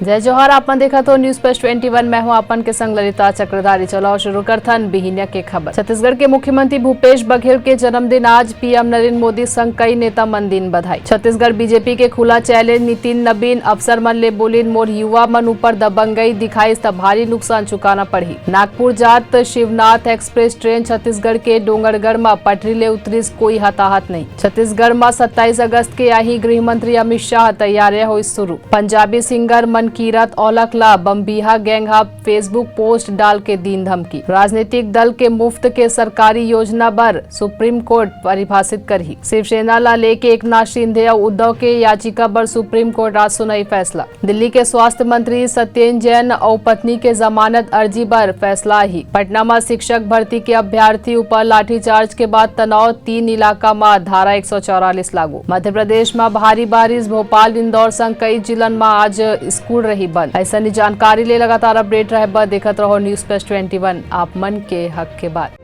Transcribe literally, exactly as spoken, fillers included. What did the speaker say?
जय जोहार, आप मन देखत हो News Flash twenty one। मैं हूं आप मन के संग ललिता चक्रधारी। चलो शुरू करथन बिहिनिया के खबर। छत्तीसगढ़ के मुख्यमंत्री भूपेश बघेल के जन्मदिन आज। पीएम नरेंद्र मोदी संग कई नेता मन दीन बधाई। छत्तीसगढ़ बीजेपी के खुला चैलेंज, नितिन नबीन अफसर मन ले बोलिन, मोर युवा मन ऊपर दबंगई दिखाइस त भारी नुकसान चुकाना पड़ही। नागपुर जात शिवनाथ एक्सप्रेस ट्रेन छत्तीसगढ़ के डोंगरगढ़ म पटरी ले उतरिस, कोई हताहत नहीं। छत्तीसगढ़ म सत्ताईस अगस्त के आही गृह मंत्री अमित शाह, तैयारियां होइस शुरू। पंजाबी सिंगर मनकीरत औलख ला बम्बीहा गैंग ह Facebook पोस्ट डाल के दीन धमकी। राजनीतिक दल के मुफ्त के सरकारी योजना बर सुप्रीम कोर्ट परिभाषित करही। शिवसेना ला लेके एकनाथ शिंदे अउ उद्धव के याचिका बर सुप्रीम कोर्ट आज सुनाई फैसला। दिल्ली के स्वास्थ्य मंत्री सत्येंद्र जैन अउ पत्नी के जमानत अर्जी बर फैसला ही। पटना म शिक्षक भर्ती के अभ्यर्थी ऊपर लाठीचार्ज के बाद तनाव, तीन इलाका म धारा एक सौ चौवालीस लागू। मध्य प्रदेश म भारी बारिश, भोपाल, इंदौर संग कई जिलन म आज स्कूल रही बंद। अइसने जानकारी ले लगातार अपडेट रहे बर देखत रहो News Flash twenty one, आप मन के हक के बात।